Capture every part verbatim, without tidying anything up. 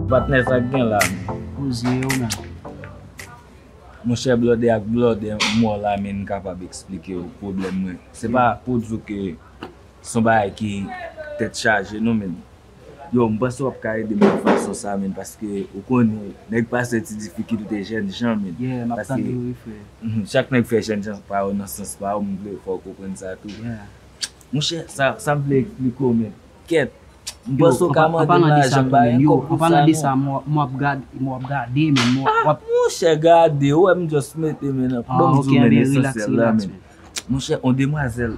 Patnè, sa k gen la? Koze yo menm. Monchè, blòdè ak blòdè, m wè w la, men m kapab eksplike w pwoblèm mwen. Se pa pou di w ke se yon bagay ki tèt chaje, non, men. Yo, m panse w ap ka ede m nan fason sa, men, paske ou konnen, nèg pase ti difikilte jèn jan, men. Yeah, m ap tande w, wi, frè. Mhm, chak nèg fè jèn jan pa yo nan sans pa yo, m vle fè w konprann sa tou. Yeah. Monchè, sa, sa m vle eksplike w, men. Kèt, m panse w ka mande m lajan, m pa gen kòb pou sa, non. An palan de sa, m w ap gade, m w ap gade, men, m w ap. Ah, monchè, gade, ou wè m just mete men nan. Bon, m di w men esansyèl la, men. Monchè, on demwazèl,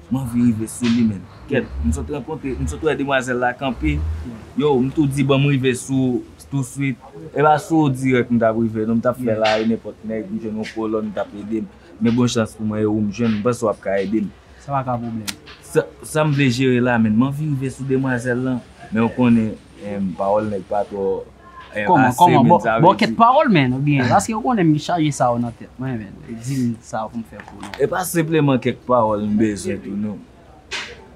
m anvi rive sou li, men. Kèt, m sot rankontre, m sot wè demwazèl la kanpe. Yo, m tou di, ban m rive sou ou touswit. E pa sou ou dirèk m t ap rive, non, m t ap fè la, e nenpòt nèg, m jwenn yon kolòn, m t ap ede m. Men bon chans pou mwen, e ou m jwenn, m panse w ap ka ede m. Sa pa ka pwoblèm. Sa, sa m vle jere la, men m anvi rive sou demwazèl lan, men ou konnen, em, pawòl nèg pa twò, em, ase, men sa vle di. Kòman, kòman? Bon, bon, kèk pawòl, men, oubyen, paske ou konnen m chaje sa yo nan tèt mwen, men, di m sa pou m fè pou nou. E pa senpleman kèk pawòl m bezwen tou, non.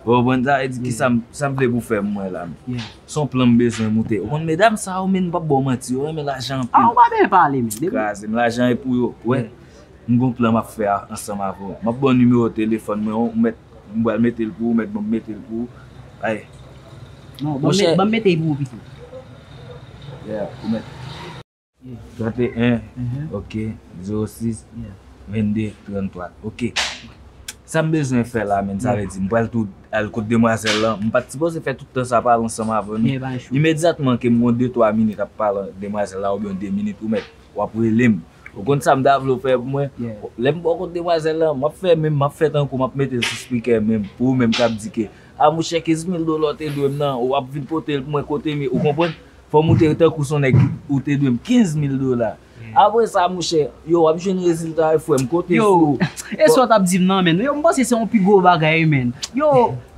Ou konprann sa? E di ki sa m, sa m vle pou fè pou mwen la, men. Yeah. Se yon plan m bezwen moute. Ou konn medam sa yo, men, m p ap ba w manti, yo renmen lajan anpil. Ah, ou pa byen pale, men. Kraze m, lajan e pou yo, wè. Yeah. M gon plan m ap fè a, ansanm avè w. M ap ba w nimewo telefòn mwen, ou mèt, m pral mete l pou ou, ou mèt ban m mete l pou ou. Ay. Non, ban m mete l pou ou pito. Yeah, ou mèt. Yeah. Trannteyen, mhm, ok, zewo sis, yeah, vennde, tranntwa. Ok. Sa m bezwen fè la, men, sa, yeah, vle di, m pral tou al kot demwazèl lan. M pa t sipoze fè tout tan sa pale ansanm avè w, non. Yeah, pa gen chou. Imedyatman ke m gon de twa minit ap pale demwazèl la, oubyen de minit, ou mèt, w ap rele m. Ou konn sa m ta vle w fè pou mwen? Yeah. Lè m bò kot demwazèl lan, m ap fè menm, m ap fè tankou m ap mete l sou spikè menm, pou ou menm k ap di ke, a monchè, kenz mil dola w te dwe m nan, w ap vin pote l pou mwen kote m ye, ou konprann? Fò m ou te tankou se yon nèg ou te dwe m kenz mil dola. Yeah. Apre sa, monchè, yo, w ap jwenn rezilta, wi, frè m, konte sou ou. Yo, e sa w t ap di m nan, men. Yo, m panse se yon pi gwo bagay, men. Yo,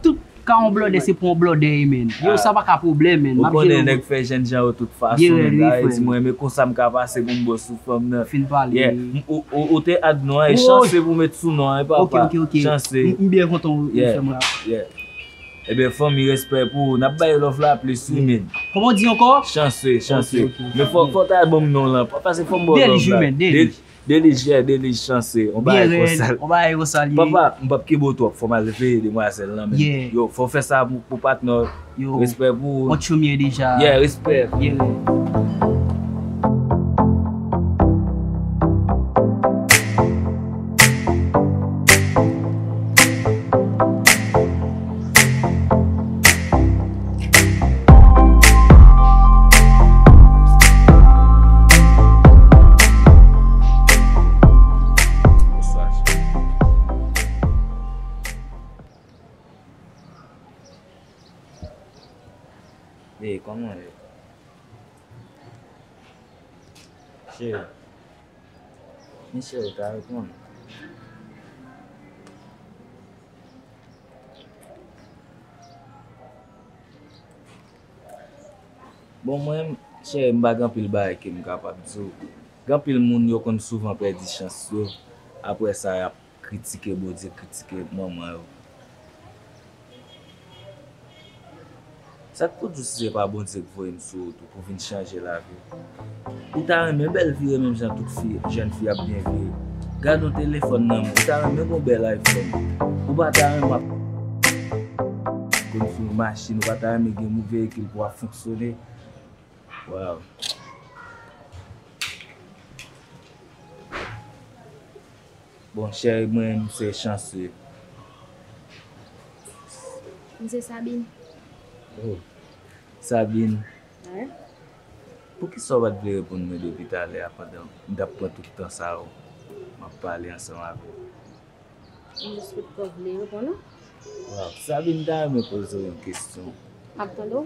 tout ka yon blòdè, se pou yon blòdè, men. Yo, sa pa ka pwoblèm, men. M ap jere. Ou konnen nèg fè jènjan yo tout fason, men. Byen rèd, wi, frè. Di mwen, men konsa m ka pase pou m bò sou fanm nan. Fin pale. Yeah. M, ou, ou, ou te add non an, e chanse pou met sou non an, wi, papa. Ok, ok, ok. Chanse. M, m byen kontan ou, ou fè m rap. Yeah. Ebyen, fanmi, respè pou ou. N ap bay love la plis, wi, men. Kòman w di ankò? Chanse, chanse. Ok, ok. Men fò, fò w ta ban m non lan, paske fò m ba w love la. Delij, wi, men, Delij. Delij, yeah, Delij, chanse. On bagay konsa. Byen rèd, on bagay konsa li ye. Papa, m p ap kenbe w twòp, fò m al veye demwazèl lan, men. Yeah. Yo, fò w fè sa pou, pou patnè w. Yo. Respè pou ou. Mwen tchoumye deja. Yeah, respè. Byen rèd. Ey, kòman w ye? Cheri. Men cheri, ta reponn. Bon, mwen, cheri, m pa gen anpil bagay ke m kapab di w. Gen anpil moun, yo konn souvan pèdi chans yo. Apre sa, y ap kritike Bondye, kritike manman yo. Sa k pou di w si se pa Bondye k voye m sou wout ou pou vin chanje lavi w? Ou ta renmen bèl vire menm jan tout fi, jèn fi ap byen vire? Gad yon telefòn nan men w, ou ta renmen gon bèl iPhone. Ou pa ta renmen ap kondui yon machin, ou pa ta renmen gen yon veyikil pou w ap fonksyone. Wow. Bon, cheri mwen, m se Chanceux. M se Sabine. Oh, Sabine. Wi. Poukisa w pa t vle reponn mwen depi talè a pandan m t ap pran tout tan sa yo m ap pale ansanm avè w? M jis potko vle reponn ou. Waw, Sabine, m ta renmen poze w yon kesyon. M ap tande w.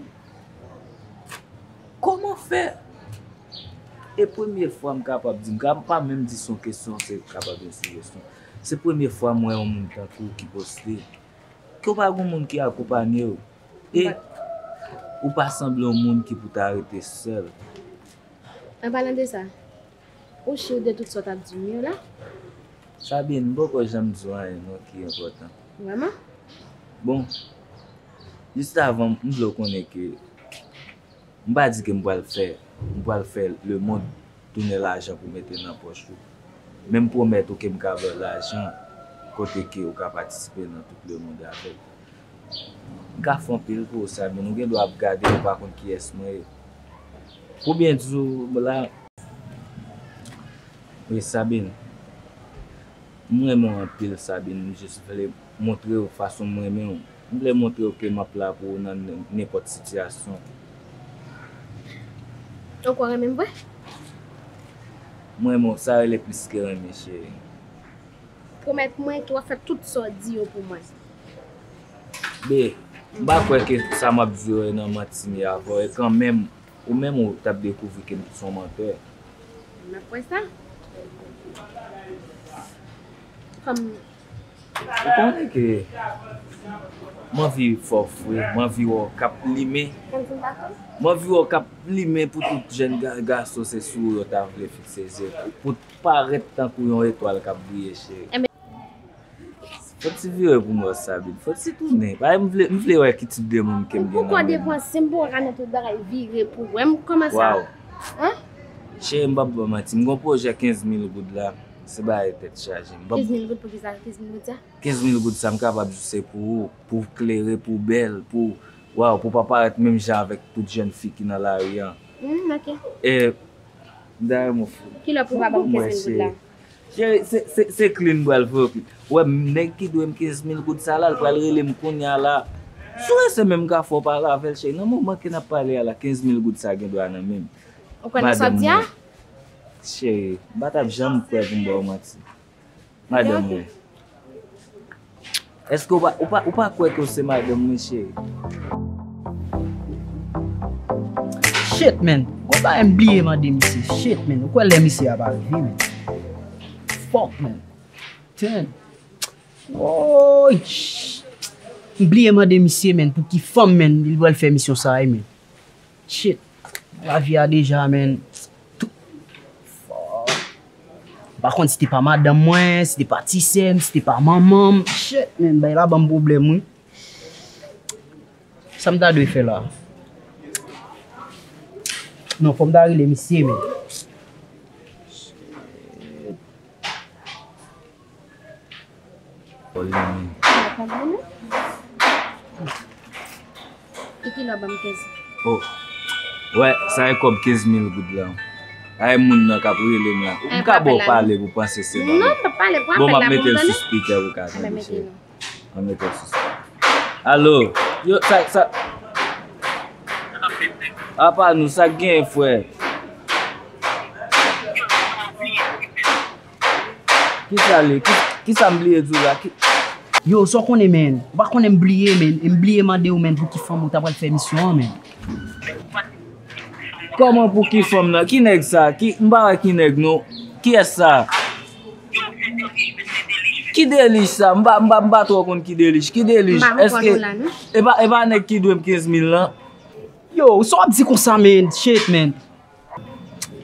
Kòman fè? E premye fwa m kapab di, m ka, m pa menm di se yon kesyon, se kapab yon sijesyon. Se premye fwa m wè yon moun tankou w ki poste, ke w pa gen moun ki akonpanye w. E Ou pa sanble yon moun ki pou ta rete sèl. An palan de sa, ou si w de tout sa w t ap di m yo la? Sabine, m poko janm di w anyen non ki enpòtan. Vrèman? Bon, jis avan, m vle w konnen ke m pa di ke m pral fè, m pral fè lemonn tounen lajan pou mete nan pòch ou. Men m pwomèt ou ke m ka ba w lajan kote ke ou ka patisipe nan tout lemonn avè l. M ka fè anpil pou ou, Sabine. Ou gen dwa ap gade, ou pa konn kiyès mwen ye. Pou byen di w la, wi, Sabine. M renmen w anpil, Sabine. M jis vle montre w fason m renmen w. M vle montre w ke m ap la pou ou nan nenpòt sitiyasyon. Ou kwè w renmen m vre? M renmen w, sa rele plis ke renmen, cheri. Pwomèt mwen ke w ap fè tout sa w di yo pou mwen. Be, m pa kwè ke sa m ap di yo nan manti m ye avè w, e kanmenm, ou menm ou t ap dekouvri ke m se yon mantè. M ap kwè sa. Kòm Ou konnen ke m anvi fè w fre, m anvi wè w k ap limen. Kòm si m pa fre? M anvi wè w k ap limen pou tout jèn ga- gason se sou ou yo ta vle fikse zye, pou, pou parèt tankou yon etwal k ap briye, cheri. Enben. Fò w ti vire pou m wè w, Sabine. Fò w ti tounen. Paske m vle, m vle wè ki tip de moun ke m gen nan men m. Ou poko depanse, m poko ka nan tout bagay vire pou wè m kòman sa. Waw. Hein? Cheri, m p ap ba w manti. M gon pwojè kenz mil goud la. Se bagay tèt chaje. M p ap Kenz mil goud pou ki sa? Kenz mil goud sa? Kenz mil goud sa, m kapab di w se pou ou, pou w klere, pou w bèl, pou, waw, pou w pa parèt menm jan avèk tout jèn fi ki nan lari an. Hmm, ok. E, dayè, mon frè. Kilè pou w va ban m kenz mil goud la? Cheri, se, se, se clean m pral fè w. Wè, nèg ki dwe m kenz mil goud sa la, l pral rele m kounye a la. Si w rese menm, m ka fè w pale avè l, cheri. Nan moman ke n ap pale a la, kenz mil goud sa gen dwa nan men m. Ou kwè nan sa w ap di a? Cheri, m pa t ap janm kwè pou m ba w manti. Madanm mwen. Èske ou pa, ou pa, ou pa kwè ke w se madanm mwen, cheri? Shit, man. Gon bagay m bliye mande misye. Shit, man. Ou kwè lè misye a pa rive, man? Fuck, man. Ten. Woy. M bliye mande misye, man, pou ki fanm, man, li pral fè misyon sa a, man. Shit. Lavi a deja, man. Tou- Fuck. M pa konn si te pa madanm mwen, si te pa ti sè m, si te pa manman m. Shit, man, bagay la ban m pwoblèm, wi. Sa m ta dwe fè la? Non, fò m ta rele misye, man. Shit. Yo konprann ou? E kilè w ban m kenz? Oh. Wè, sa e kòb kenz mil goud la. A e moun nan k ap rele m la. M ka ba w pale pou panse se pa mwen. Non, m p ap pale, pou apèl la pou m tande. Bon, m ap mete l sou speaker pou w ka tande, cheri. Ann mete l sou speaker. Alo, yo, sa, sa. Apa nou, sa k genyen, frè? Kisa li? Ki, kisa m bliye di w la? Ki... Yo, sa w konnen, man? Ou pa konnen m bliye, man? E m bliye mande w, man, pou ki fanm ou ta pral fè misyon an, man? Kòman pou ki fanm nan? Ki nèg sa? Ki, m pa wè ki nèg, non. Kiyès sa? Ki Delij sa? M pa, m pa, m pa twò konn ki Delij. Ki Delij? Èske e pa, e pa nèg ki dwe m kenz mil lan? Yo, sa w ap di konsa, man? Shit, man.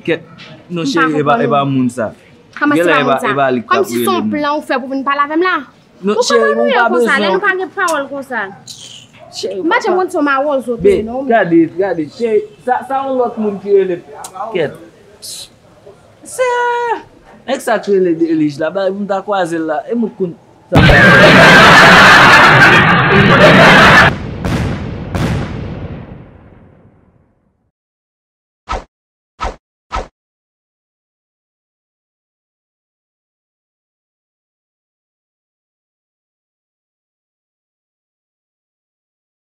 Kèt. Non, cheri, e pa, e pa moun sa. Kòman se pa moun sa? Kòmsi se yon plan ou fè pou vin pale avè m la? Non, cheri, ou pa bezwen. Lè nou pa gen pawòl konsa. M pa janm konn se yon mawozo w te ye, non. Gade, gade, cheri, sa, sa yon lòt moun ki rele. Kèt. Se nèg sa k rele Delij la, bay, m ta kwaze l la, e m konn sa.